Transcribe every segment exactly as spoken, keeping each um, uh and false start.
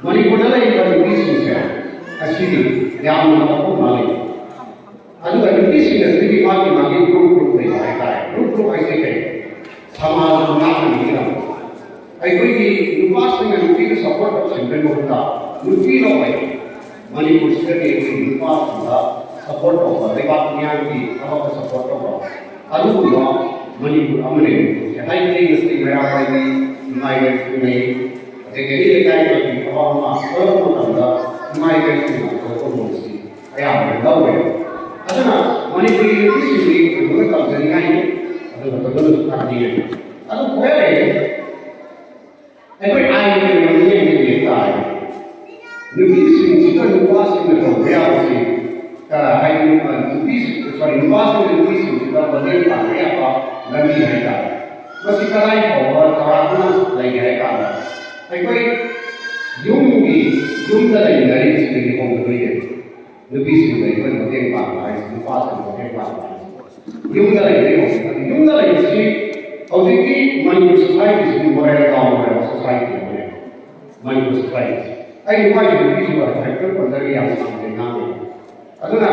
ꯃꯅꯤꯄꯨꯔꯗ ꯂꯩꯔꯤꯕ ꯅꯨꯄꯤꯁꯤꯡꯁꯦ ꯑꯁꯤꯗꯤ ꯌꯥꯝꯅ ꯃꯈꯣꯡ ꯃꯥꯜꯂꯤ꯫ ꯑꯗꯨꯒ ꯅꯨꯄꯤꯁꯤꯡ ꯑꯁꯤꯒꯤ ꯃꯥꯒꯤ ꯃꯥꯒꯤ ꯒ꯭ꯔꯨꯞ ꯒ꯭ꯔꯨꯞ ꯂꯩꯕ ꯍꯥꯏꯇꯥꯔꯦ꯫ ꯒ꯭ꯔꯨꯞ ꯒ꯭ꯔꯨꯞ ꯍꯥꯏꯁꯦ ꯀꯩ? ꯁꯃꯥꯖ ꯉꯥꯛꯅꯕꯒꯤꯗꯃꯛ꯫ ꯑꯩꯈꯣꯏꯒꯤ ꯅꯨꯄꯥꯁꯤꯡꯅ ꯅꯨꯄꯤꯗ ꯁꯞꯄꯣꯔꯠ ꯇꯧꯁꯤꯟꯕꯒꯤ ꯃꯍꯨꯠꯇ ꯅꯨꯄꯤꯅ ꯑꯣꯏꯅ ꯃꯅꯤꯄꯨꯔꯁꯤꯗꯗꯤ ꯑꯩꯈꯣꯏꯒꯤ ꯅꯨꯄꯥꯁꯤꯡꯗ ꯁꯞꯄꯣꯔꯠ ꯇꯧꯕ, ꯂꯩꯕꯥꯛ ꯃꯤꯌꯥꯝꯒꯤ ꯊꯕꯛꯇ ꯁꯞꯄꯣꯔꯠ ꯇꯧꯕ, ꯑꯗꯨꯒꯨꯝꯕ ꯃꯅꯤꯄꯨꯔ ꯑꯃ ꯂꯩꯕ ꯃꯐꯝꯁꯦ꯫ ꯍꯥꯏꯕꯗꯤ ꯉꯁꯤ ꯃꯩꯔꯥ ꯍꯥꯏꯗꯤ ꯏꯃꯥ ꯏꯕꯦꯜꯁꯨ ꯂꯩ, ꯑꯗꯒꯤ ꯑꯩ ꯂꯩꯀꯥꯏꯒꯤ ꯑꯐꯕ ꯑꯃ ꯊꯣꯛꯂꯛꯄ ꯃꯇꯝꯗ ꯏꯃꯥ ꯏꯕꯦꯜꯁꯤꯡꯅ ꯊꯣꯛꯂꯛꯄ ꯃꯑꯣꯡꯁꯤ ꯑꯌꯥꯝꯕꯅ ꯂꯧꯋꯦ꯫ ꯑꯗꯨꯅ ꯃꯅꯤꯄꯨꯔꯤ ꯅꯨꯄꯤꯁꯤꯡꯁꯤ ꯀꯩꯅꯣꯒ ꯇꯝꯖꯅꯤꯡꯉꯥꯏꯅꯤ, ꯑꯗꯨꯒ ꯐꯖꯅꯁꯨ ꯇꯥꯛꯄꯤꯒꯅꯤ꯫ ꯑꯗꯨ ꯈ꯭ꯋꯥꯏ ꯑꯩꯈꯣꯏ ꯑꯥꯏꯟꯒꯤ ꯑꯣꯏꯅ ꯌꯦꯡꯕ ꯇꯥꯔꯦ꯫ ꯅꯨꯄꯤꯁꯤꯡꯁꯤꯒ ꯅꯨꯄꯥꯁꯤꯡꯅ ꯇꯧꯕ ꯌꯥꯕꯁꯤ, ꯑ, ꯍꯥꯏꯗꯤ, ꯑ, ꯅꯨꯄꯤꯁꯤꯡ, ꯁꯣꯔꯤ, ꯅꯨꯄꯥꯁꯤꯡꯅ ꯅꯨꯄꯤꯁꯤꯡꯁꯤꯗ ꯃꯇꯦꯡ ꯄꯥꯡꯕ ꯌꯥꯕ ꯂꯝꯕꯤ ꯍꯥꯏꯇꯥꯔꯦ꯫ ꯃꯁꯤ ꯀꯗꯥꯏ ꯐꯥꯎꯕ ꯆꯥꯎꯔꯥꯛꯅ ꯂꯩꯒꯦ ꯍꯥꯏ ꯀꯥꯟꯗ, ꯑꯩꯈꯣꯏ ꯌꯨꯝꯒꯤ, ꯌꯨꯝꯗ ꯂꯩꯃꯤꯟꯅꯔꯤꯕꯁꯤꯡꯗꯒꯤ ꯍꯧꯒꯗꯣꯏꯅꯦ꯫ ꯅꯨꯄꯤꯁꯤꯡꯗ ꯑꯩꯈꯣꯏꯅ ꯃꯇꯦꯡ ꯄꯥꯡꯕ ꯍꯥꯏꯁꯤ, ꯅꯨꯄꯥꯁꯤꯡꯗ ꯃꯇꯦꯡ ꯄꯥꯡꯕ ꯍꯥꯏꯁꯤ꯫ ꯌꯨꯝꯗ ꯂꯩꯕꯒꯤ ꯃꯍꯨꯠꯇ, ꯌꯨꯝꯗ ꯂꯩꯕꯁꯤ ꯍꯧꯖꯤꯛꯀꯤ ꯃꯅꯤꯄꯨꯔ ꯁꯣꯁꯥꯏꯇꯤꯁꯤꯗꯤ ꯃꯣꯔꯦꯜ ꯗꯥꯎꯟ ꯑꯣꯏꯔꯕ ꯁꯣꯁꯥꯏꯇꯤ ꯑꯃꯅꯦ꯫ ꯃꯅꯤꯄꯨꯔ ꯁꯣꯁꯥꯏꯇꯤꯁꯤ꯫ ꯑꯩ ꯅꯨꯄꯥꯁꯤꯡ ꯅꯨꯄꯤꯁꯤꯡ ꯍꯥꯏꯐꯦꯠ ꯄꯟꯖꯔꯒ ꯌꯥꯝ ꯁꯥꯡꯅ ꯉꯥꯡꯉꯦ꯫ ꯑꯗꯨꯅ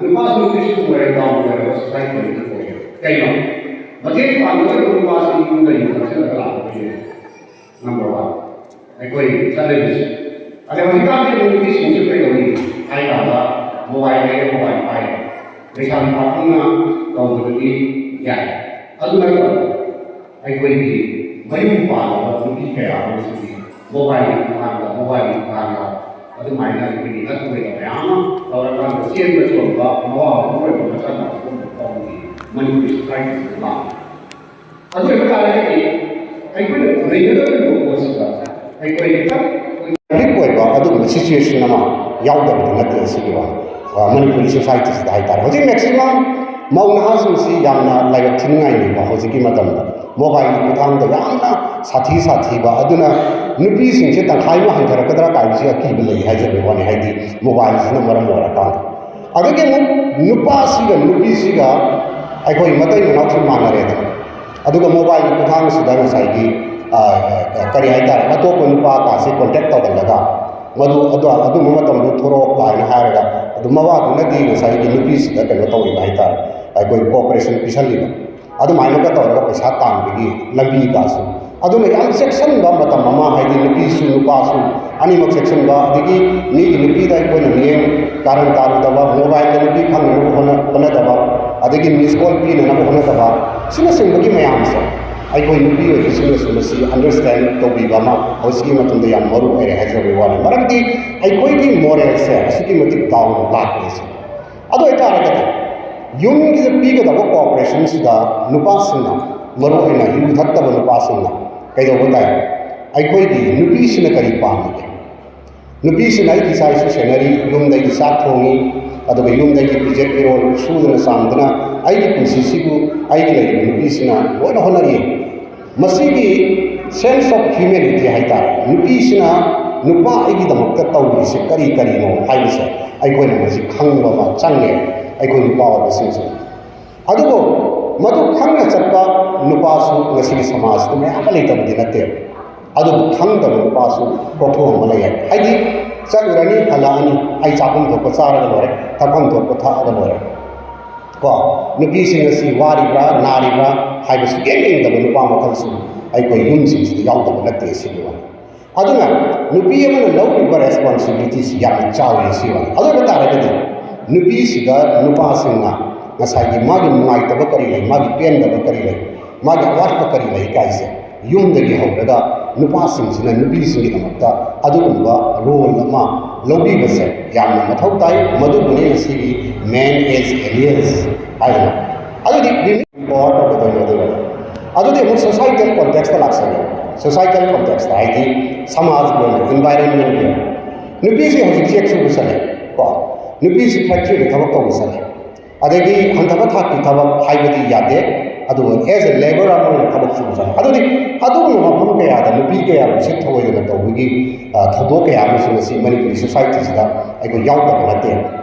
ꯅꯨꯄꯥꯁꯨ ꯅꯨꯄꯤꯁꯨ ꯃꯣꯔꯦꯜ ꯗꯥꯎꯟ ꯑꯣꯏꯔꯕ ꯁꯣꯁꯥꯏꯇꯤ ꯑꯃꯗ ꯑꯣꯏꯌꯦ꯫ ꯀꯩꯅꯣ? ꯃꯇꯦꯡ ꯄꯥꯡꯒꯗꯕ ꯅꯨꯄꯥꯁꯤ ꯌꯨꯝꯗ ꯌꯨꯝ ꯆꯪꯁꯤꯜꯂꯒ ꯂꯥꯛꯄꯒꯤꯅꯦ꯫ ꯅꯝꯕꯔ ꯋꯥꯟ, ꯑꯩꯈꯣꯏ ꯆꯠꯅꯕꯤꯁꯦ꯫ ꯑꯗꯩ ꯍꯧꯖꯤꯛꯀꯥꯟꯗꯤ ꯑꯃꯨꯛ ꯅꯨꯄꯤꯁꯤꯡꯁꯨ ꯀꯩꯗꯧꯔꯤ ꯍꯥꯏ ꯀꯥꯟꯗ ꯃꯣꯕꯥꯏꯜ ꯂꯩꯔꯦ, ꯃꯣꯕꯥꯏꯜ ꯄꯥꯏꯔꯦ꯫ ꯂꯩꯁꯥꯕꯤ ꯄꯥꯈꯪꯅ ꯇꯧꯕꯗꯨꯗꯤ ꯌꯥꯏ꯫ ꯑꯗꯨ ꯅꯠꯇꯕ ꯑꯩꯈꯣꯏꯒꯤ ꯃꯌꯨꯝ ꯄꯥꯜꯂꯕ ꯅꯨꯄꯤ ꯀꯌꯥ ꯑꯃꯁꯤꯗꯤ ꯃꯣꯕꯥꯏꯜꯒꯤ ꯃꯇꯥꯡꯗ, ꯃꯣꯕꯥꯏꯜꯒꯤ ꯃꯇꯥꯡꯗ ꯑꯗꯨꯃꯥꯏꯅ ꯑꯩꯈꯣꯏꯒꯤ ꯅꯠꯇꯕ ꯃꯌꯥꯝ ꯑꯃ ꯇꯧꯔꯀꯥꯟꯗ ꯆꯦꯟꯕ ꯆꯣꯡꯕ, ꯃꯋꯥ ꯃꯄꯨꯔꯣꯏꯕ ꯃꯆꯥ ꯃꯆꯥ ꯇꯧꯕꯒꯤ ꯃꯅꯤꯄꯨꯔꯤ ꯁꯣꯁꯥꯏꯇꯤꯁꯤꯗ ꯂꯥꯛꯑꯦ꯫ ꯑꯗꯨ ꯑꯣꯏꯕ ꯇꯥꯔꯒꯗꯤ ꯑꯩꯈꯣꯏꯅ ꯂꯩꯒꯗꯧꯔꯤꯕ ꯄꯣꯠꯁꯤꯗ ꯑꯩꯈꯣꯏ ꯈꯤꯇꯪ ꯄꯕ꯭ꯂꯤꯛ ꯑꯣꯏꯕ ꯑꯗꯨꯒꯨꯝꯕ ꯁꯤꯆꯨꯋꯦꯁꯟ ꯑꯃ ꯌꯥꯎꯗꯕꯗꯤ ꯅꯠꯇꯦ ꯁꯤꯒꯤ ꯋꯥ, ꯑ, ꯃꯅꯤꯄꯨꯔꯤ ꯁꯣꯁꯥꯏꯇꯤꯁꯤꯗ ꯍꯥꯏꯇꯥꯔꯦ꯫ ꯍꯧꯖꯤꯛ ꯃꯦꯛꯁꯤꯃꯝ ꯃꯧ ꯅꯍꯥꯁꯤꯡꯁꯤ ꯌꯥꯝꯅ ꯂꯥꯏꯕꯛ ꯊꯤꯅꯤꯡꯉꯥꯏꯅꯤꯀꯣ꯫ ꯍꯧꯖꯤꯛꯀꯤ ꯃꯇꯝꯗ ꯃꯣꯕꯥꯏꯜꯒꯤ ꯈꯨꯠꯊꯥꯡꯗ ꯌꯥꯝꯅ ꯁꯥꯊꯤ ꯁꯥꯊꯤꯕ, ꯑꯗꯨꯅ ꯅꯨꯄꯤꯁꯤꯡꯁꯦ ꯇꯪꯈꯥꯏ ꯑꯃ ꯍꯟꯊꯔꯛꯀꯗ꯭ꯔꯥ ꯀꯥꯏꯕꯁꯤ ꯑꯀꯤꯕ ꯂꯩ ꯍꯥꯏꯖꯕꯒꯤ ꯋꯥꯅꯤ, ꯍꯥꯏꯗꯤ ꯃꯣꯕꯥꯏꯜꯁꯤꯅ ꯃꯔꯝ ꯑꯣꯏꯔꯀꯥꯟꯗ꯫ ꯑꯗꯒꯤ ꯑꯃꯨꯛ ꯅꯨꯄꯥꯁꯤꯒ ꯅꯨꯄꯤꯁꯤꯒ ꯑꯩꯈꯣꯏ ꯃꯇꯩ ꯃꯅꯥꯎꯁꯨ ꯃꯥꯟꯅꯔꯦꯗꯅ, ꯑꯗꯨꯒ ꯃꯣꯕꯥꯏꯜꯒꯤ ꯈꯨꯠꯊꯥꯡꯁꯤꯗ ꯉꯁꯥꯏꯒꯤ ꯑ, ꯀꯔꯤ ꯍꯥꯏꯇꯥꯔꯦ, ꯑꯇꯣꯞꯄ ꯅꯨꯄꯥ ꯀꯥꯁꯦ ꯀꯣꯟꯇꯦꯛ ꯇꯧꯍꯜꯂꯒ, "ꯃꯗꯨ, ꯑꯗꯨ, ꯑꯗꯨꯝꯕ ꯃꯇꯝꯗꯨ ꯊꯣꯔꯛꯑꯣ" ꯀꯥꯏꯅ ꯍꯥꯏꯔꯒ, ꯑꯗꯨ ꯃꯋꯥꯗꯨꯅꯗꯤ ꯉꯁꯥꯏꯒꯤ ꯅꯨꯄꯤꯁꯤꯗ ꯀꯩꯅꯣ ꯇꯧꯔꯤꯕ ꯍꯥꯏꯇꯥꯔꯦ, ꯑꯩꯈꯣꯏ ꯀꯣꯑꯣꯄꯔꯦꯁꯟ ꯄꯤꯁꯜꯂꯤꯕ꯫ ꯑꯗꯨꯃꯥꯏꯅꯒ ꯇꯧꯔꯒ ꯄꯩꯁꯥ ꯇꯥꯟꯕꯒꯤ ꯂꯝꯕꯤꯒꯁꯨ, ꯑꯗꯨꯅ ꯌꯥꯝ ꯆꯦꯛꯁꯤꯟꯕ ꯃꯇꯝ ꯑꯃ, ꯍꯥꯏꯗꯤ ꯅꯨꯄꯤꯁꯨ ꯅꯨꯄꯥꯁꯨ ꯑꯅꯤꯃꯛ ꯆꯦꯛꯁꯤꯟꯕ, ꯑꯗꯒꯤ ꯃꯤꯒꯤ ꯅꯨꯄꯤꯗ ꯑꯩꯈꯣꯏꯅ ꯃꯤꯠꯌꯦꯡ ꯀꯥꯔꯟ ꯇꯥꯔꯨꯗꯕ, ꯃꯣꯕꯥꯏꯜꯗ ꯅꯨꯄꯤ ꯈꯪꯅꯅꯕ ꯍꯣꯠꯅ-, ꯍꯣꯠꯅꯗꯕ, ꯑꯗꯒꯤ ꯃꯤꯁ ꯀꯣꯜ ꯄꯤꯅꯅꯕ ꯍꯣꯠꯅꯗꯕ, ꯁꯤꯅꯆꯤꯡꯕꯒꯤ ꯃꯌꯥꯝꯁꯦ ꯑꯩꯈꯣꯏ ꯅꯨꯄꯤ ꯑꯣꯏꯕꯁꯤꯡꯅꯁꯨ ꯃꯁꯤ ꯑꯟꯗꯔꯁ꯭ꯇꯦꯟ ꯇꯧꯕꯤꯕ ꯑꯃ ꯍꯧꯖꯤꯛꯀꯤ ꯃꯇꯝꯗ ꯌꯥꯝ ꯃꯔꯨ ꯑꯣꯏꯔꯦ ꯍꯥꯏꯖꯕꯒꯤ ꯋꯥꯅꯤ꯫ ꯃꯔꯝꯗꯤ ꯑꯩꯈꯣꯏꯒꯤ ꯃꯣꯔꯦꯜꯁꯦ ꯑꯁꯨꯛꯀꯤ ꯃꯇꯤꯛ ꯗꯥꯎꯟ ꯂꯥꯛꯂꯤꯁꯦ꯫ ꯑꯗꯨ ꯑꯣꯏꯇꯥꯔꯒꯗꯤ ꯌꯨꯝꯒꯤꯗ ꯄꯤꯒꯗꯕ ꯀꯣꯑꯣꯄꯔꯦꯁꯟꯁꯤꯗ ꯅꯨꯄꯥꯁꯤꯡꯅ, ꯃꯔꯨꯑꯣꯏꯅ ꯌꯨ ꯊꯛꯇꯕ ꯅꯨꯄꯥꯁꯤꯡꯅ ꯀꯩꯗꯧꯕ ꯇꯥꯏ? ꯑꯩꯈꯣꯏꯒꯤ ꯅꯨꯄꯤꯁꯤꯅ ꯀꯔꯤ ꯄꯥꯝꯃꯤꯒꯦ? ꯅꯨꯄꯤꯁꯤꯅ ꯑꯩꯒꯤ ꯏꯆꯥ ꯏꯁꯨ ꯁꯦꯟꯅꯔꯤ, ꯌꯨꯝꯗꯒꯤ ꯆꯥꯛ ꯊꯣꯡꯉꯤ, ꯑꯗꯨꯒ ꯌꯨꯝꯗꯒꯤ ꯐꯤꯖꯦꯠ ꯐꯤꯔꯣꯜ ꯁꯨꯗꯅ ꯆꯥꯝꯗꯅ ꯑꯩꯒꯤ ꯄꯨꯟꯁꯤꯁꯤꯕꯨ ꯑꯩꯒꯤ ꯂꯩꯔꯤꯕ ꯅꯨꯄꯤꯁꯤꯅ ꯂꯣꯏꯅ ꯍꯣꯠꯅꯔꯤ꯫ ꯃꯁꯤꯒꯤ ꯁꯦꯟꯁ ꯑꯣꯐ ꯍ꯭ꯌꯨꯃꯦꯅꯤꯇꯤ ꯍꯥꯏꯇꯥꯔꯦ, ꯅꯨꯄꯤꯁꯤꯅ ꯅꯨꯄꯥ ꯑꯩꯒꯤꯗꯃꯛꯇ ꯇꯧꯔꯤꯁꯦ ꯀꯔꯤ ꯀꯔꯤꯅꯣ ꯍꯥꯏꯕꯁꯦ ꯑꯩꯈꯣꯏꯅ ꯃꯁꯤ ꯈꯪꯕ ꯑꯃ ꯆꯪꯉꯦ, ꯑꯩꯈꯣꯏ ꯅꯨꯄꯥ ꯑꯣꯏꯕꯁꯤꯡꯁꯨ꯫ ꯑꯗꯨꯕꯨ ꯃꯗꯨ ꯈꯪꯅ ꯆꯠꯄ ꯅꯨꯄꯥꯁꯨ ꯉꯁꯤꯒꯤ ꯁꯃꯥꯖꯇ ꯃꯌꯥꯝ ꯑꯃ ꯂꯩꯇꯕꯗꯤ ꯅꯠꯇꯦ꯫ ꯑꯗꯨꯕꯨ ꯈꯪꯗꯕ ꯅꯨꯄꯥꯁꯨ ꯀꯣꯛꯊꯣꯛ ꯑꯃ ꯂꯩ ꯍꯥꯏ꯫ ꯍꯥꯏꯗꯤ ꯆꯠꯂꯨꯔꯅꯤ, ꯍꯜꯂꯛꯑꯅꯤ, ꯑꯩ ꯆꯥꯐꯝ ꯊꯣꯛꯄ ꯆꯥꯔꯒ ꯂꯣꯏꯔꯦ, ꯊꯛꯐꯝ ꯊꯣꯛꯄ ꯊꯛꯑꯒ ꯂꯣꯏꯔꯦ꯫ ꯀꯣ, ꯅꯨꯄꯤꯁꯤꯡ ꯑꯁꯤ ꯋꯥꯔꯤꯕ꯭ꯔꯥ, ꯅꯥꯔꯤꯕ꯭ꯔꯥ ꯍꯥꯏꯕꯁꯨ ꯌꯦꯡ ꯌꯦꯡꯗꯕ ꯅꯨꯄꯥ ꯃꯈꯜꯁꯨ ꯑꯩꯈꯣꯏ ꯌꯨꯝꯁꯤꯡꯁꯤꯗ ꯌꯥꯎꯗꯕ ꯅꯠꯇꯦ ꯁꯤꯒꯤ ꯋꯥꯅꯤ꯫ ꯑꯗꯨꯅ ꯅꯨꯄꯤ ꯑꯃꯅ ꯂꯧꯔꯤꯕ ꯔꯦꯁꯄꯣꯟꯁꯤꯕꯤꯂꯤꯇꯤꯁꯤ ꯌꯥꯝꯅ ꯆꯥꯎꯔꯤ ꯁꯤ ꯋꯥꯅꯤ꯫ ꯑꯗꯨ ꯑꯣꯏꯕ ꯇꯥꯔꯒꯗꯤ ꯅꯨꯄꯤꯁꯤꯗ ꯅꯨꯄꯥꯁꯤꯡꯅ ꯉꯁꯥꯏꯒꯤ ꯃꯥꯒꯤ ꯅꯨꯡꯉꯥꯏꯇꯕ ꯀꯔꯤ ꯂꯩ, ꯃꯥꯒꯤ ꯄꯦꯟꯗꯕ ꯀꯔꯤ ꯂꯩ, ꯃꯥꯒꯤ ꯑꯋꯥꯠꯄ ꯀꯔꯤ ꯂꯩ ꯀꯥꯏꯁꯦ ꯌꯨꯝꯗꯒꯤ ꯍꯧꯔꯒ ꯅꯨꯄꯥꯁꯤꯡꯁꯤꯅ ꯅꯨꯄꯤꯁꯤꯡꯒꯤꯗꯃꯛꯇ ꯑꯗꯨꯒꯨꯝꯕ ꯔꯣꯜ ꯑꯃ ꯂꯧꯕꯤꯕꯁꯦ ꯌꯥꯝꯅ ꯃꯊꯧ ꯇꯥꯏ꯫ ꯃꯗꯨꯕꯨꯅꯤ ꯉꯁꯤꯒꯤ ꯃꯦꯟ ꯑꯦꯖ ꯑꯦꯂꯤꯌꯟꯁ ꯍꯥꯏꯗꯅ꯫ ꯑꯗꯨꯗꯤ ꯋꯤꯃꯦꯟ ꯑꯦꯝꯄꯥꯋꯔ ꯇꯧꯒꯗꯣꯏꯅꯦ꯫ ꯑꯗꯨꯒ ꯑꯗꯨꯗꯤ ꯑꯃꯨꯛ ꯁꯣꯁꯥꯏꯇꯦꯜ ꯀꯣꯟꯇꯦꯛꯁꯇ ꯂꯥꯛꯆꯒꯦ꯫ ꯁꯣꯁꯥꯏꯇꯦꯜ ꯀꯣꯟꯇꯦꯛꯁꯇ ꯍꯥꯏꯗꯤ ꯁꯃꯥꯖꯒꯤ ꯑꯣꯏꯅ, ꯏꯟꯚꯥꯏꯔꯣꯟꯃꯦꯟꯒꯤ ꯑꯣꯏꯅ, ꯅꯨꯄꯤꯁꯤ ꯍꯧꯖꯤꯛ ꯆꯦꯛ ꯁꯨꯕ ꯆꯠꯂꯦ, ꯀꯣ, ꯅꯨꯄꯤꯁꯤ ꯐꯦꯛꯇ꯭ꯔꯤꯗ ꯊꯕꯛ ꯇꯧꯕ ꯆꯠꯂꯦ, ꯑꯗꯒꯤ ꯍꯟꯊꯕ ꯊꯥꯛꯀꯤ ꯊꯕꯛ ꯍꯥꯏꯕꯗꯤ ꯌꯥꯗꯦ꯫ ꯑꯗꯨꯒ ꯑꯦꯖ ꯑꯦ ꯂꯦꯕꯔ ꯑꯃ ꯑꯣꯏꯅ ꯊꯕꯛ ꯁꯨꯕ ꯆꯠꯂꯦ꯫ ꯑꯗꯨꯗꯤ ꯑꯗꯨꯒꯨꯝꯕ ꯃꯐꯝ ꯀꯌꯥꯗ ꯅꯨꯄꯤ ꯀꯌꯥꯕꯨ ꯁꯤꯠ ꯊꯑꯣꯏꯗꯅ ꯇꯧꯕꯒꯤ, ꯑ, ꯊꯧꯗꯣꯛ ꯀꯌꯥ ꯑꯃꯁꯨ ꯉꯁꯤ ꯃꯅꯤꯄꯨꯔꯤ ꯁꯣꯁꯥꯏꯇꯤꯁꯤꯗ ꯑꯩꯈꯣꯏ ꯌꯥꯎꯗꯕ ꯅꯠꯇꯦ꯫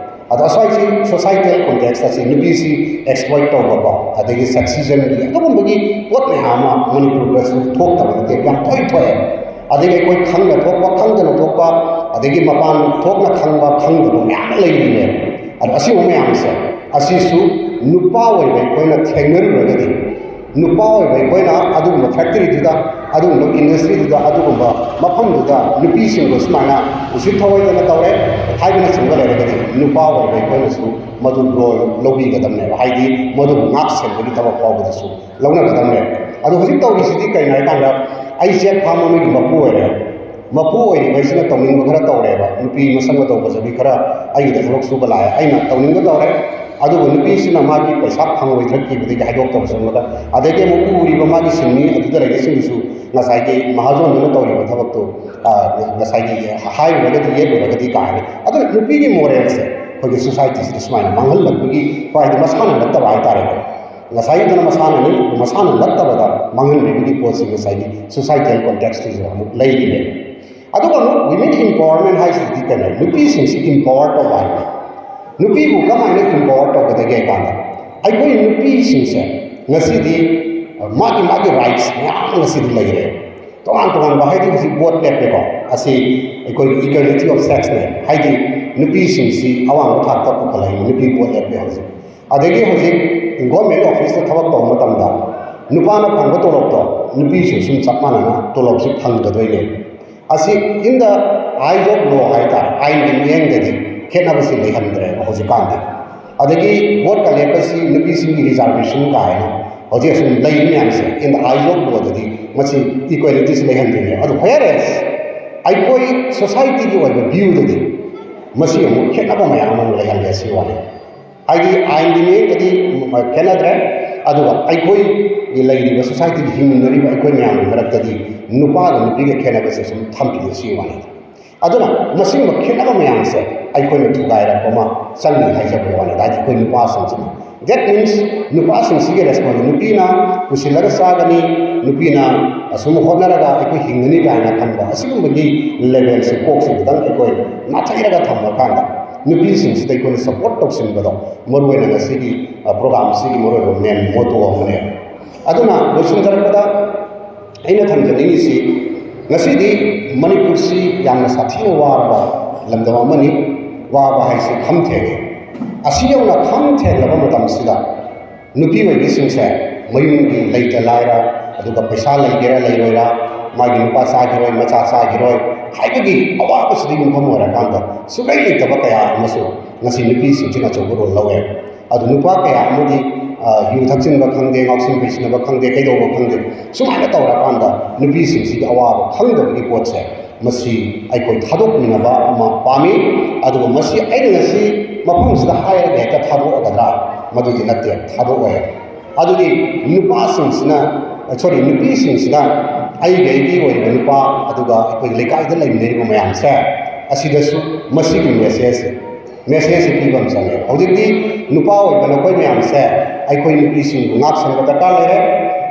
ꯑꯗꯣ ꯑꯁ꯭ꯋꯥꯏꯁꯤ ꯁꯣꯁꯥꯏꯇꯦꯜ ꯀꯣꯟꯇꯦꯛꯁ ꯑꯁꯤ ꯅꯨꯄꯤꯁꯤ ꯑꯦꯛꯁꯄ꯭ꯂꯣꯏꯠ ꯇꯧꯕꯀꯣ, ꯑꯗꯒꯤ ꯁꯦꯛꯁꯤꯖꯝꯒꯤ ꯑꯗꯨꯒꯨꯝꯕꯒꯤ ꯄꯣꯠ ꯃꯌꯥꯝ ꯑꯃ ꯃꯅꯤꯄꯨꯔꯗꯁꯨ ꯊꯣꯛꯇꯕ ꯅꯠꯇꯦ, ꯌꯥꯝ ꯇꯣꯏ ꯊꯣꯛꯑꯦ꯫ ꯑꯗꯒꯤ ꯑꯩꯈꯣꯏ ꯈꯪꯅ ꯊꯣꯛꯄ, ꯈꯪꯗꯅ ꯊꯣꯛꯄ, ꯑꯗꯒꯤ ꯃꯄꯥꯟ ꯊꯣꯛꯅ ꯈꯪꯕ, ꯈꯪꯗꯕ ꯃꯌꯥꯝ ꯑꯃ ꯂꯩꯔꯤꯅꯦ꯫ ꯑꯗꯣ ꯑꯁꯤꯒꯨꯝꯕ ꯃꯌꯥꯝꯁꯦ, ꯑꯁꯤꯁꯨ ꯅꯨꯄꯥ ꯑꯣꯏꯕ ꯑꯩꯈꯣꯏꯅ ꯊꯦꯡꯅꯔꯨꯔꯒꯗꯤ, ꯅꯨꯄꯥ ꯑꯣꯏꯕ ꯑꯩꯈꯣꯏꯅ ꯑꯗꯨꯒꯨꯝꯕ ꯐꯦꯛꯇꯔꯤꯗꯨꯗ, ꯑꯗꯨꯒꯨꯝꯕ ꯏꯟꯗꯁꯇ꯭ꯔꯤꯗꯨꯗ, ꯑꯗꯨꯒꯨꯝꯕ ꯃꯐꯝꯗꯨꯗ ꯅꯨꯄꯤꯁꯤꯡꯗꯣ ꯁꯨꯃꯥꯏꯅ ꯎꯁꯤꯠ ꯊꯑꯣꯏꯗꯅ ꯇꯧꯔꯦ ꯍꯥꯏꯕꯅꯆꯤꯡꯕ ꯂꯩꯔꯒꯗꯤ, ꯅꯨꯄꯥ ꯑꯣꯏꯕ ꯑꯩꯈꯣꯏꯅꯁꯨ ꯃꯗꯨ ꯔꯣꯜ ꯂꯧꯕꯤꯒꯗꯕꯅꯦꯕ꯫ ꯍꯥꯏꯗꯤ ꯃꯗꯨꯕꯨ ꯉꯥꯛ ꯁꯦꯟꯕꯒꯤ ꯊꯕꯛ ꯐꯥꯎꯕꯗꯁꯨ ꯂꯧꯅꯒꯗꯕꯅꯦ꯫ ꯑꯗꯣ ꯍꯧꯖꯤꯛ ꯇꯧꯔꯤꯁꯤꯗꯤ ꯀꯩꯅꯣ ꯍꯥꯏꯀꯥꯟꯗ, ꯑꯩ ꯆꯦꯛ ꯐꯥꯝ ꯑꯃꯒꯤ ꯃꯄꯨ ꯑꯣꯏꯔꯦ꯫ ꯃꯄꯨ ꯑꯣꯏꯔꯤꯕ ꯑꯩꯁꯤꯅ ꯇꯧꯅꯤꯡꯕ ꯈꯔ ꯇꯧꯔꯦꯕ꯫ ꯅꯨꯄꯤ ꯃꯁꯛ ꯃꯇꯧ ꯐꯖꯕꯤ ꯈꯔ ꯑꯩꯒꯤꯗ ꯊꯕꯛ ꯁꯨꯕ ꯂꯥꯛꯑꯦ, ꯑꯩꯅ ꯇꯧꯅꯤꯡꯕ ꯇꯧꯔꯦ꯫ ꯑꯗꯨꯕꯨ ꯅꯨꯄꯤꯁꯤꯅ ꯃꯥꯒꯤ ꯄꯩꯁꯥ ꯐꯪꯉꯣꯏꯗ꯭ꯔꯥ ꯀꯤꯕꯗꯒꯤ ꯍꯥꯏꯗꯣꯛꯇꯕ ꯆꯪꯕꯗ, ꯑꯗꯒꯤ ꯑꯃꯨꯛ ꯎꯔꯤꯕ ꯃꯥꯒꯤ ꯁꯤꯟꯃꯤ ꯑꯗꯨꯗ ꯂꯩꯔꯤꯁꯤꯡꯗꯨꯁꯨ ꯉꯁꯥꯏꯒꯤ ꯃꯍꯥꯖꯣꯟꯗꯨꯅ ꯇꯧꯔꯤꯕ ꯊꯕꯛꯇꯨ, ꯑ, ꯉꯁꯥꯏꯒꯤ ꯍꯥꯏꯔꯨꯔꯒꯗꯤ ꯌꯦꯠꯂꯨꯔꯒꯗꯤ ꯀꯥꯏꯅ꯫ ꯑꯗꯨꯅ ꯅꯨꯄꯤꯒꯤ ꯃꯣꯔꯦꯜꯁꯦ ꯑꯩꯈꯣꯏꯒꯤ ꯁꯣꯁꯥꯏꯇꯤꯁꯤꯗ ꯁꯨꯃꯥꯏꯅ ꯃꯥꯡꯍꯜꯂꯛꯄꯒꯤ ꯈ꯭ꯋꯥꯏꯗꯒꯤ ꯃꯁꯥꯅ ꯅꯠꯇꯕ ꯍꯥꯏꯇꯥꯔꯦꯀꯣ, ꯉꯁꯥꯏꯒꯤꯗꯨꯅ ꯃꯁꯥꯅꯅꯤ, ꯃꯁꯥꯅ ꯅꯠꯇꯕꯗ ꯃꯥꯡꯍꯟꯕꯤꯕꯒꯤ ꯄꯣꯠꯁꯤ ꯉꯁꯥꯏꯒꯤ ꯁꯣꯁꯥꯏꯇꯦꯜ ꯀꯣꯟꯇꯦꯛꯁꯇꯨꯁꯨ ꯑꯃꯨꯛ ꯂꯩꯔꯤꯅꯦ꯫ ꯑꯗꯨꯒ ꯑꯃꯨꯛ ꯋꯤꯃꯦꯟ ꯏꯝꯄꯥꯋꯔꯃꯦꯟ ꯍꯥꯏꯁꯤꯗꯤ ꯀꯩꯅꯣ? ꯅꯨꯄꯤꯁꯤꯡꯁꯤ ꯏꯝꯄꯥꯋꯔ ꯇꯧꯕ ꯍꯥꯏꯕꯅꯤ꯫ ꯅꯨꯄꯤꯕꯨ ꯀꯃꯥꯏꯅ ꯏꯝꯄꯥꯋꯔ ꯇꯧꯒꯗꯒꯦ ꯍꯥꯏ ꯀꯥꯟꯗ, ꯑꯩꯈꯣꯏ ꯅꯨꯄꯤꯁꯤꯡꯁꯦ ꯉꯁꯤꯗꯤ, ꯑ, ꯃꯥꯒꯤ ꯃꯥꯒꯤ ꯔꯥꯏꯠꯁ ꯃꯌꯥꯝ ꯉꯁꯤꯗꯤ ꯂꯩꯔꯦ꯫ ꯇꯣꯉꯥꯟ ꯇꯣꯉꯥꯟꯕ, ꯍꯥꯏꯗꯤ ꯍꯧꯖꯤꯛ ꯚꯣꯠ ꯂꯦꯞꯄꯦꯀꯣ, ꯑꯁꯤ ꯑꯩꯈꯣꯏꯒꯤ ꯏꯀ꯭ꯋꯦꯂꯤꯇꯤ ꯑꯣꯐ ꯁꯦꯛꯁꯅꯦ, ꯍꯥꯏꯗꯤ ꯅꯨꯄꯤꯁꯤꯡꯁꯤ ꯑꯋꯥꯡꯕ ꯊꯥꯛꯇ ꯄꯨꯈꯠꯂꯛꯏ, ꯅꯨꯄꯤ ꯚꯣꯠ ꯂꯦꯞꯄꯦ ꯍꯧꯖꯤꯛ꯫ ꯑꯗꯒꯤ ꯍꯧꯖꯤꯛ ꯒꯣꯔꯃꯦꯟ ꯑꯣꯐꯤꯁꯇ ꯊꯕꯛ ꯇꯧꯕ ꯃꯇꯝꯗ ꯅꯨꯄꯥꯅ ꯐꯪꯕ ꯇꯣꯂꯣꯞꯇꯣ ꯅꯨꯄꯤꯁꯨ ꯁꯨꯝ ꯆꯞ ꯃꯥꯟꯅꯅ ꯇꯣꯂꯣꯞꯁꯤ ꯐꯪꯒꯗꯣꯏꯅꯦ꯫ ꯑꯁꯤ in the eyes of law ꯍꯥꯏꯇꯥꯔꯦ, ꯑꯥꯏꯟꯒꯤ ꯃꯤꯠꯌꯦꯡꯗꯗꯤ ꯈꯦꯠꯅꯕꯁꯤ ꯂꯩꯍꯟꯗ꯭ꯔꯦꯕ ꯍꯧꯖꯤꯛꯀꯥꯟꯗꯤ꯫ ꯑꯗꯒꯤ ꯚꯣꯠꯀ ꯂꯦꯞꯄꯁꯤ ꯅꯨꯄꯤꯁꯤꯡꯒꯤ ꯔꯤꯖꯥꯔꯕꯦꯁꯟ ꯀꯥꯏꯅ ꯍꯧꯖꯤꯛ ꯑꯁꯨꯝ ꯂꯩꯔꯤ ꯃꯌꯥꯝꯁꯦ, in the eyes of lawꯗꯗꯤ ꯃꯁꯤ ꯏꯀ꯭ꯋꯦꯂꯤꯇꯤꯁꯤ ꯂꯩꯍꯟꯗ꯭ꯔꯤꯅꯦ꯫ ꯑꯗꯨ whereas ꯑꯩꯈꯣꯏ ꯁꯣꯁꯥꯏꯇꯤꯒꯤ ꯑꯣꯏꯕ ꯚ꯭ꯌꯨꯗꯗꯤ ꯃꯁꯤ ꯑꯃꯨꯛ ꯈꯦꯠꯅꯕ ꯃꯌꯥꯝ ꯑꯃ ꯂꯩꯍꯜꯂꯦ ꯁꯤ ꯋꯥꯅꯤ꯫ ꯍꯥꯏꯗꯤ ꯑꯥꯏꯟꯒꯤ ꯃꯤꯠꯌꯦꯡꯗꯗꯤ ꯈꯦꯠꯅꯗ꯭ꯔꯦ, ꯑꯗꯨꯒ ꯑꯩꯈꯣꯏꯒꯤ ꯂꯩꯔꯤꯕ ꯁꯣꯁꯥꯏꯇꯤꯒꯤ ꯍꯤꯡꯃꯤꯟꯅꯔꯤꯕ ꯑꯩꯈꯣꯏ ꯃꯌꯥꯝꯒꯤ ꯃꯔꯛꯇꯗꯤ ꯅꯨꯄꯥꯒ ꯅꯨꯄꯤꯒ ꯈꯦꯠꯅꯕꯁꯦ ꯁꯨꯝ ꯊꯝꯕꯤꯌꯦ ꯁꯤ ꯋꯥꯅꯤ꯫ ꯑꯗꯨꯅ ꯃꯁꯤꯒꯨꯝꯕ ꯈꯦꯠꯅꯕ ꯃꯌꯥꯝꯁꯦ ꯑꯩꯈꯣꯏꯅ ꯊꯨꯒꯥꯏꯔꯛꯄ ꯑꯃ ꯆꯪꯉꯤ ꯍꯥꯏꯖꯕꯒꯤ ꯋꯥꯅꯤꯗ, ꯍꯥꯏꯗꯤ ꯑꯩꯈꯣꯏ ꯅꯨꯄꯥꯁꯤꯡꯁꯤꯅ꯫ That means ꯅꯨꯄꯥꯁꯤꯡꯁꯤꯒꯤ ꯔꯦꯁꯄꯣꯟꯁ, ꯅꯨꯄꯤꯅ ꯄꯨꯁꯤꯜꯂꯒ ꯆꯥꯒꯅꯤ, ꯅꯨꯄꯤꯅ ꯑꯁꯨꯝ ꯍꯣꯠꯅꯔꯒ ꯑꯩꯈꯣꯏ ꯍꯤꯡꯒꯅꯤ ꯀꯥꯏꯅ ꯈꯟꯕ ꯑꯁꯤꯒꯨꯝꯕꯒꯤ ꯂꯦꯚꯦꯜꯁꯦ, ꯀꯣꯛꯁꯦ ꯈꯤꯇꯪ ꯑꯩꯈꯣꯏ ꯅꯥꯊꯩꯔꯒ ꯊꯝꯃꯀꯥꯟꯗ, ꯅꯨꯄꯤꯁꯤꯡꯁꯤꯗ ꯑꯩꯈꯣꯏꯅ ꯁꯞꯄꯣꯔꯠ ꯇꯧꯁꯤꯟꯕꯗꯣ ꯃꯔꯨ ꯑꯣꯏꯅ ꯉꯁꯤꯒꯤ, ꯑ, ꯄ꯭ꯔꯣꯒ꯭ꯔꯥꯝꯁꯤꯒꯤ ꯃꯔꯨ ꯑꯣꯏꯕ ꯃꯦꯟ ꯃꯣꯇꯣ ꯑꯃꯅꯦ꯫ ꯑꯗꯨꯅ ꯂꯣꯏꯁꯤꯟꯖꯔꯛꯄꯗ ꯑꯩꯅ ꯊꯝꯖꯅꯤꯡꯉꯤꯁꯤ, ꯉꯁꯤꯗꯤ ꯃꯅꯤꯄꯨꯔꯁꯤ ꯌꯥꯝꯅ ꯁꯥꯊꯤꯅ ꯋꯥꯔꯕ ꯂꯝꯗꯝ ꯑꯃꯅꯤ꯫ ꯋꯥꯕ ꯍꯥꯏꯁꯤ ꯈꯝ ꯊꯦꯡꯉꯤ꯫ ꯑꯁꯤ ꯌꯧꯅ ꯈꯝ ꯊꯦꯡꯂꯕ ꯃꯇꯝꯁꯤꯗ ꯅꯨꯄꯤ ꯑꯣꯏꯕꯤꯁꯤꯡꯁꯦ ꯃꯌꯨꯝꯒꯤ ꯂꯩꯇ ꯂꯥꯏꯔ, ꯑꯗꯨꯒ ꯄꯩꯁꯥ ꯂꯩꯒꯦꯔꯥ ꯂꯩꯔꯣꯏꯔꯥ, ꯃꯥꯒꯤ ꯅꯨꯄꯥ ꯆꯥꯈꯤꯔꯣꯏ, ꯃꯆꯥ ꯆꯥꯈꯤꯔꯣꯏ ꯍꯥꯏꯕꯒꯤ ꯑꯋꯥꯕꯁꯤꯗ ꯌꯨꯝꯐꯝ ꯑꯣꯏꯔꯀꯥꯟꯗ ꯁꯨꯡꯂꯩ ꯂꯩꯇꯕ ꯀꯌꯥ ꯑꯃꯁꯨ ꯉꯁꯤ ꯅꯨꯄꯤꯁꯤꯡꯁꯤꯅ ꯑꯆꯧꯕ ꯔꯣꯜ ꯂꯧꯋꯦ꯫ ꯑꯗꯨ ꯅꯨꯄꯥ ꯀꯌꯥ ꯑꯃꯗꯤ, ꯑ, ꯌꯨ ꯊꯛꯆꯤꯟꯕ ꯈꯪꯗꯦ, ꯉꯥꯎꯁꯤꯟ ꯐꯩꯁꯤꯟꯅꯕ ꯈꯪꯗꯦ, ꯀꯩꯗꯧꯕ ꯈꯪꯗꯦ, ꯁꯨꯃꯥꯏꯅ ꯇꯧꯔꯀꯥꯟꯗ ꯅꯨꯄꯤꯁꯤꯡꯁꯤꯒꯤ ꯑꯋꯥꯕ ꯈꯪꯗꯕꯒꯤ ꯄꯣꯠꯁꯦ, ꯃꯁꯤ ꯑꯩꯈꯣꯏ ꯊꯥꯗꯣꯛꯃꯤꯟꯅꯕ ꯑꯃ ꯄꯥꯝꯃꯤ꯫ ꯑꯗꯨꯒ ꯃꯁꯤ ꯑꯩꯅ ꯉꯁꯤ ꯃꯐꯝꯁꯤꯗ ꯍꯥꯏꯔꯒ ꯍꯦꯛꯇ ꯊꯥꯗꯣꯛꯑꯒꯗ꯭ꯔꯥ? ꯃꯗꯨꯗꯤ ꯅꯠꯇꯦ, ꯊꯥꯗꯣꯛꯑꯣꯏ꯫ ꯑꯗꯨꯗꯤ ꯅꯨꯄꯥꯁꯤꯡꯁꯤꯅ, ꯁꯣꯔꯤ, ꯅꯨꯄꯤꯁꯤꯡꯁꯤꯅ ꯑꯩꯒꯤ, ꯑꯩꯒꯤ ꯑꯣꯏꯔꯤꯕ ꯅꯨꯄꯥ, ꯑꯗꯨꯒ ꯑꯩꯈꯣꯏ ꯂꯩꯀꯥꯏꯗ ꯂꯩꯃꯤꯟꯅꯔꯤꯕ ꯃꯌꯥꯝꯁꯦ, ꯑꯁꯤꯗꯁꯨ ꯃꯁꯤꯒꯤ ꯃꯦꯁꯦꯖꯁꯦ, ꯃꯦꯁꯦꯖꯁꯦ ꯄꯤꯕ ꯑꯃ ꯆꯪꯉꯦ꯫ ꯍꯧꯖꯤꯛꯇꯤ ꯅꯨꯄꯥ ꯑꯣꯏꯕ ꯅꯈꯣꯏ ꯃꯌꯥꯝꯁꯦ ꯑꯩꯈꯣꯏ ꯅꯨꯄꯤꯁꯤꯡꯕꯨ ꯉꯥꯛ ꯁꯦꯟꯕ ꯗꯔꯀꯥꯔ ꯂꯩꯔꯦ,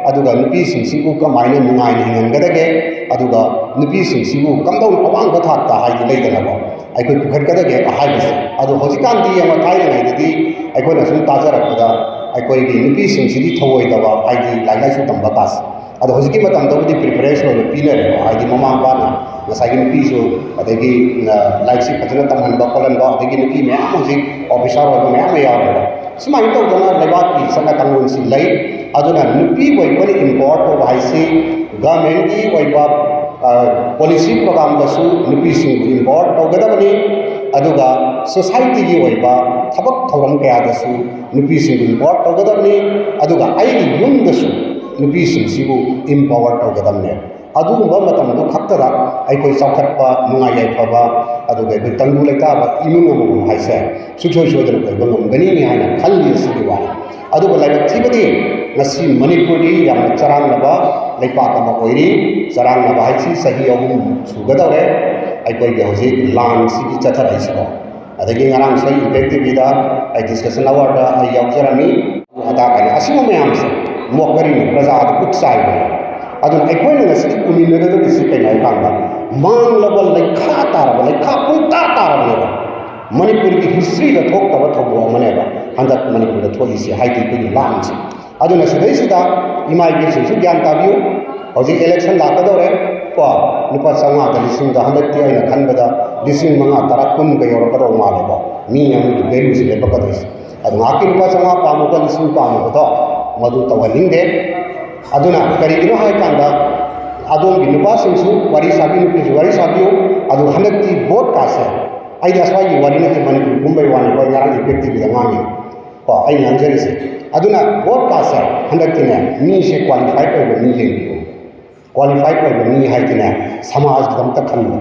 ꯑꯗꯨꯒ ꯅꯨꯄꯤꯁꯤꯡꯁꯤꯕꯨ ꯀꯃꯥꯏꯅ ꯅꯨꯡꯉꯥꯏꯅ ꯍꯤꯡꯍꯟꯒꯗꯒꯦ, ꯑꯗꯨꯒ ꯅꯨꯄꯤꯁꯤꯡꯁꯤꯕꯨ ꯀꯝꯗꯧꯅ ꯑꯋꯥꯡꯕ ꯊꯥꯛꯇ, ꯍꯥꯏꯗꯤ ꯂꯩꯗꯅꯀꯣ, ꯑꯩꯈꯣꯏ ꯄꯨꯈꯠꯀꯗꯒꯦ ꯍꯥꯏꯕꯁꯦ꯫ ꯑꯗꯣ ꯍꯧꯖꯤꯛꯀꯥꯟꯗꯤ ꯌꯦꯡꯉꯣ, ꯊꯥꯏꯅꯉꯩꯗꯗꯤ ꯑꯩꯈꯣꯏꯅ ꯁꯨꯝ ꯇꯥꯖꯔꯛꯄꯗ ꯑꯩꯈꯣꯏꯒꯤ ꯅꯨꯄꯤꯁꯤꯡꯁꯤꯗꯤ ꯊꯧꯑꯣꯏꯗꯕ, ꯍꯥꯏꯗꯤ ꯂꯥꯏꯔꯤꯛ ꯂꯥꯏꯁꯨ ꯇꯝꯕ ꯀꯥꯁꯦ꯫ ꯑꯗꯣ ꯍꯧꯖꯤꯛꯀꯤ ꯃꯇꯝꯗꯕꯨꯗꯤ ꯄ꯭ꯔꯤꯐꯔꯦꯟꯁ ꯂꯣꯏꯅ ꯄꯤꯅꯔꯦꯀꯣ, ꯍꯥꯏꯗꯤ ꯃꯃꯥ ꯃꯄꯥꯅ ꯉꯁꯥꯏꯒꯤ ꯅꯨꯄꯤꯁꯨ, ꯑꯗꯒꯤ, ꯑ, ꯂꯥꯏꯔꯤꯛꯁꯤ ꯐꯖꯅ ꯇꯝꯍꯟꯕ ꯈꯣꯠꯍꯟꯕ, ꯑꯗꯒꯤ ꯅꯨꯄꯤ ꯃꯌꯥꯝ ꯍꯧꯖꯤꯛ ꯑꯣꯐꯤꯁꯥꯔ ꯑꯣꯏꯕ ꯃꯌꯥꯝ ꯑꯃ ꯌꯥꯎꯔꯦꯀꯣ꯫ ꯁꯨꯃꯥꯏꯅ ꯇꯧꯗꯅ ꯂꯩꯕꯥꯛꯀꯤ ꯆꯠꯅ ꯀꯥꯡꯂꯣꯟꯁꯤ ꯂꯩ꯫ ꯑꯗꯨꯅ ꯅꯨꯄꯤꯕꯨ ꯑꯩꯈꯣꯏꯅ empower ꯇꯧꯕ ꯍꯥꯏꯁꯤ ꯒꯚꯔꯟꯃꯦꯟꯠꯀꯤ ꯑꯣꯏꯕ, ꯑ, ꯄꯣꯂꯤꯁꯤ ꯄ꯭ꯔꯣꯒ꯭ꯔꯥꯝꯗꯁꯨ ꯅꯨꯄꯤꯁꯤꯡꯕꯨ empower ꯇꯧꯒꯗꯕꯅꯤ, ꯑꯗꯨꯒ ꯁꯣꯁꯥꯏꯇꯤꯒꯤ ꯑꯣꯏꯕ ꯊꯕꯛ ꯊꯧꯔꯝ ꯀꯌꯥꯗꯁꯨ ꯅꯨꯄꯤꯁꯤꯡꯕꯨ empower ꯇꯧꯒꯗꯕꯅꯤ, ꯑꯗꯨꯒ ꯑꯩꯒꯤ ꯌꯨꯝꯗꯁꯨ ꯅꯨꯄꯤꯁꯤꯡꯁꯤꯕꯨ empower ꯇꯧꯒꯗꯕꯅꯦ꯫ ꯑꯗꯨꯒꯨꯝꯕ ꯃꯇꯝꯗꯨ ꯈꯛꯇꯗ ꯑꯩꯈꯣꯏ ꯆꯥꯎꯈꯠꯄ, ꯅꯨꯡꯉꯥꯏ ꯌꯥꯏꯐꯕ, ꯑꯗꯨꯒ ꯑꯩꯈꯣꯏ ꯇꯪꯗꯨ ꯂꯩꯇꯥꯕ ꯏꯃꯨꯡ ꯑꯃꯃꯝ ꯍꯥꯏꯁꯦ ꯁꯨꯡꯁꯣꯏ ꯁꯣꯏꯗꯅ ꯑꯣꯏꯕ ꯉꯝꯒꯅꯤ ꯍꯥꯏꯅ ꯈꯜꯂꯤ ꯑꯁꯤꯒꯤ ꯋꯥꯅꯤ꯫ ꯑꯗꯨꯕꯨ ꯂꯥꯏꯕꯛ ꯊꯤꯕꯗꯤ ꯉꯁꯤ ꯃꯅꯤꯄꯨꯔꯗꯤ ꯌꯥꯝꯅ ꯆꯔꯥꯡꯅꯕ ꯂꯩꯄꯥꯛ ꯑꯃ ꯑꯣꯏꯔꯤ꯫ ꯆꯔꯥꯡꯅꯕ ꯍꯥꯏꯁꯤ ꯆꯍꯤ ꯑꯍꯨꯝ ꯁꯨꯒꯗꯧꯔꯦ ꯑꯩꯈꯣꯏꯒꯤ ꯍꯧꯖꯤꯛ ꯂꯥꯟꯁꯤꯒꯤ ꯆꯠꯊꯔꯛꯏꯁꯤꯀꯣ꯫ ꯑꯗꯒꯤ ꯉꯔꯥꯡꯁꯨ ꯑꯩ ꯏꯝꯄꯦꯛ ꯇꯤꯚꯤꯗ ꯑꯩ ꯗꯤꯁꯀꯁꯟ ꯑꯋꯥꯔꯗ ꯑꯩ ꯌꯥꯎꯖꯔꯝꯃꯤ꯫ ꯑꯗꯥ ꯀꯥꯏꯅ ꯑꯁꯤꯒꯨꯝꯕ ꯃꯌꯥꯝꯁꯦ ꯃꯣꯀꯔꯤꯅꯤ, ꯄ꯭ꯔꯖꯥꯗ ꯈꯨꯠ ꯆꯥꯏꯕꯅꯦ꯫ ꯑꯗꯨꯅ ꯑꯩꯈꯣꯏꯅ ꯉꯁꯤ ꯎꯃꯤꯟꯅꯒꯗꯧꯔꯤꯁꯤ ꯀꯩꯅꯣ ꯍꯥꯏꯀꯥꯟꯗ, ꯃꯥꯡꯂꯕ ꯂꯩꯈꯥ ꯇꯥꯔꯕ, ꯂꯩꯈꯥ ꯄꯨꯡꯇꯥ ꯇꯥꯔꯕꯅꯦꯕ꯫ ꯃꯅꯤꯄꯨꯔꯒꯤ ꯍꯤꯁꯇ꯭ꯔꯤꯗ ꯊꯣꯛꯇꯕ ꯊꯧꯗꯣꯛ ꯑꯃꯅꯦꯕ ꯍꯟꯗꯛ ꯃꯅꯤꯄꯨꯔꯗ ꯊꯣꯛꯏꯁꯦ, ꯍꯥꯏꯗꯤ ꯑꯩꯈꯣꯏꯒꯤ ꯂꯥꯟꯁꯦ꯫ ꯑꯗꯨꯅ ꯁꯤꯗꯩꯁꯤꯗ ꯏꯃꯥ ꯏꯕꯦꯜꯁꯤꯡꯁꯨ ꯒ꯭ꯌꯥꯟ ꯇꯥꯕꯤꯌꯨ꯫ ꯍꯧꯖꯤꯛ ꯏꯂꯦꯛꯁꯟ ꯂꯥꯛꯀꯗꯧꯔꯦ ꯀꯣ, ꯂꯨꯄꯥ ꯆꯥꯝꯃꯉꯥꯗ ꯂꯤꯁꯤꯡꯗ ꯍꯟꯗꯛꯇꯤ ꯑꯩꯅ ꯈꯟꯕꯗ ꯂꯤꯁꯤꯡ ꯃꯉꯥ, ꯇꯔꯥ, ꯀꯨꯟꯒ ꯌꯧꯔꯛꯀꯗꯧ ꯃꯥꯜꯂꯦꯀꯣ, ꯃꯤ ꯑꯃꯒꯤ ꯚꯦꯂꯨꯁꯤ ꯂꯦꯞꯄꯛꯀꯗꯣꯏꯁꯦ꯫ ꯑꯗꯨ ꯉꯥꯏꯍꯥꯛꯀꯤ ꯂꯨꯄꯥ ꯆꯥꯝꯃꯉꯥ ꯄꯥꯝꯃꯨꯕ, ꯂꯤꯁꯤꯡ ꯄꯥꯝꯃꯨꯕꯗꯣ ꯃꯗꯨ ꯇꯧꯍꯟꯅꯤꯡꯗꯦ꯫ ꯑꯗꯨꯅ ꯀꯔꯤꯒꯤꯅꯣ ꯍꯥꯏ ꯀꯥꯟꯗ ꯑꯗꯣꯝꯒꯤ ꯅꯨꯄꯥꯁꯤꯡꯁꯨ ꯋꯥꯔꯤ ꯁꯥꯕꯤꯌꯨ, ꯅꯨꯄꯤꯁꯨ ꯋꯥꯔꯤ ꯁꯥꯕꯤꯌꯨ꯫ ꯑꯗꯨ ꯍꯟꯗꯛꯇꯤ ꯚꯣꯠ ꯀꯥꯁꯦ, ꯑꯩꯗꯤ ꯑꯁ꯭ꯋꯥꯏꯒꯤ ꯋꯥꯔꯤ ꯅꯠꯇꯦ, ꯃꯅꯤꯄꯨꯔ ꯄꯨꯝꯕꯩ ꯋꯥꯅꯤ, ꯑꯩꯈꯣꯏ ꯉꯔꯥꯡ ꯏꯐꯦꯛꯇꯤꯚꯗ ꯉꯥꯡꯉꯤ ꯀꯣ ꯑꯩꯅ ꯉꯥꯡꯖꯔꯤꯁꯦ꯫ ꯑꯗꯨꯅ ꯚꯣꯠ ꯀꯥꯁꯦ ꯍꯟꯗꯛꯇꯤꯅꯦ, ꯃꯤꯁꯦ ꯀ꯭ꯋꯥꯂꯤꯐꯥꯏꯠ ꯑꯣꯏꯕ ꯃꯤ ꯌꯦꯡꯕꯤꯌꯨ꯫ ꯀ꯭ꯋꯥꯂꯤꯐꯥꯏꯠ ꯑꯣꯏꯕ ꯃꯤ ꯍꯥꯏꯗꯤꯅꯦ, ꯁꯃꯥꯖꯒꯤꯗꯃꯛꯇ ꯈꯟꯕ,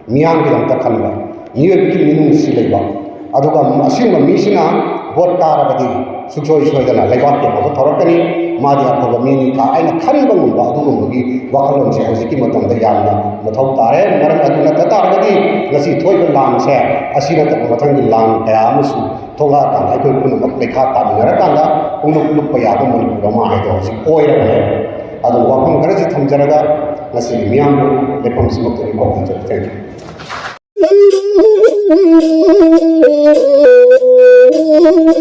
ꯃꯤꯌꯥꯝꯒꯤꯗꯃꯛꯇ ꯈꯟꯕ, ꯃꯤꯑꯣꯏꯕꯒꯤ ꯃꯤꯅꯨꯡꯁꯤ ꯂꯩꯕ꯫ ꯑꯗꯨꯒ ꯑꯁꯤꯒꯨꯝꯕ ꯃꯤꯁꯤꯅ ꯚꯣꯠ ꯀꯥꯔꯕꯗꯤ ꯁꯨꯡꯁꯣꯏ ꯁꯣꯏꯗꯅ ꯂꯩꯕꯥꯛꯀꯤ ꯑꯐꯕ ꯊꯧꯔꯛꯀꯅꯤ, ꯃꯥꯗꯤ ꯑꯐꯕ ꯃꯤꯅꯤ ꯀꯥꯏꯅ ꯈꯟꯕ ꯉꯝꯕ ꯑꯗꯨꯒꯨꯝꯕꯒꯤ ꯋꯥꯈꯜꯂꯣꯟꯁꯦ ꯍꯧꯖꯤꯛꯀꯤ ꯃꯇꯝꯗ ꯌꯥꯝꯅ ꯃꯊꯧ ꯇꯥꯔꯦ꯫ ꯃꯔꯝ ꯑꯗꯨ ꯅꯠꯇ ꯇꯥꯔꯒꯗꯤ ꯉꯁꯤ ꯊꯣꯛꯏꯕ ꯂꯥꯟꯁꯦ ꯑꯁꯤ ꯅꯠꯇꯕ ꯃꯊꯪꯒꯤ ꯂꯥꯟ ꯀꯌꯥ ꯑꯃꯁꯨ ꯊꯣꯛꯂꯛꯑꯀꯥꯟꯗ ꯑꯩꯈꯣꯏ ꯄꯨꯝꯅꯃꯛ ꯂꯩꯈꯥ ꯇꯥꯃꯤꯟꯅꯔꯀꯥꯟꯗ ꯄꯨꯡꯂꯨꯞ ꯂꯨꯞꯄ ꯌꯥꯕ ꯃꯅꯤꯄꯨꯔ ꯑꯃ ꯍꯥꯏꯗꯣ ꯍꯧꯖꯤꯛ ꯑꯣꯏꯔꯕꯅꯦ꯫ ꯑꯗꯨ ꯋꯥꯐꯝ ꯈꯔꯁꯤ ꯊꯝꯖꯔꯒ ꯉꯁꯤꯒꯤ ꯃꯤꯌꯥꯝꯕꯨ ꯂꯦꯞꯐꯝꯁꯤꯃꯛꯇꯒꯤ ꯀꯧꯈꯤꯖꯔꯤ꯫ Thank you.